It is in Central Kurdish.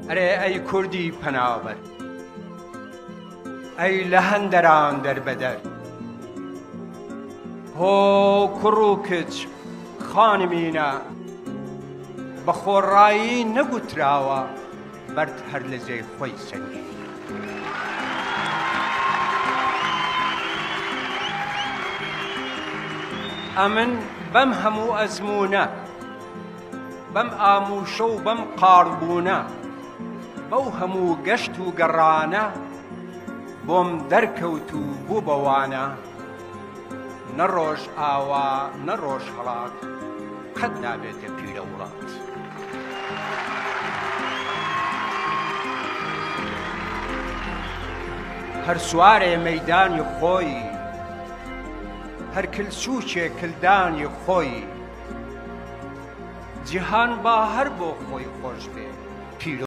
ئەرێ ئەی کوردی پەنابەر، ئەی لە هەندەران دەربەدەر، هۆ کوڕ و کچ خانمینە، بە خۆڕایی نەگوتراوە بەرد هەر لە جێی خۆی سەنگینە. ئەمن بەم هەموو ئەزموونە، بەم ئامووشە و بەم قاڕبوونە، بەو هەموو گەشت و گەڕانە، بۆم دەرکەوت و بوو بە وانە، نە ڕۆژئاوا نە ڕۆژهەڵات، قەت نابێتە پیرە وڵات. هەر سوارێ مەیدانی خۆی، هەر کلسووکێ کلدانی خۆی، جیهان با هەر بۆ خۆی خۆش بێ پیرۆز.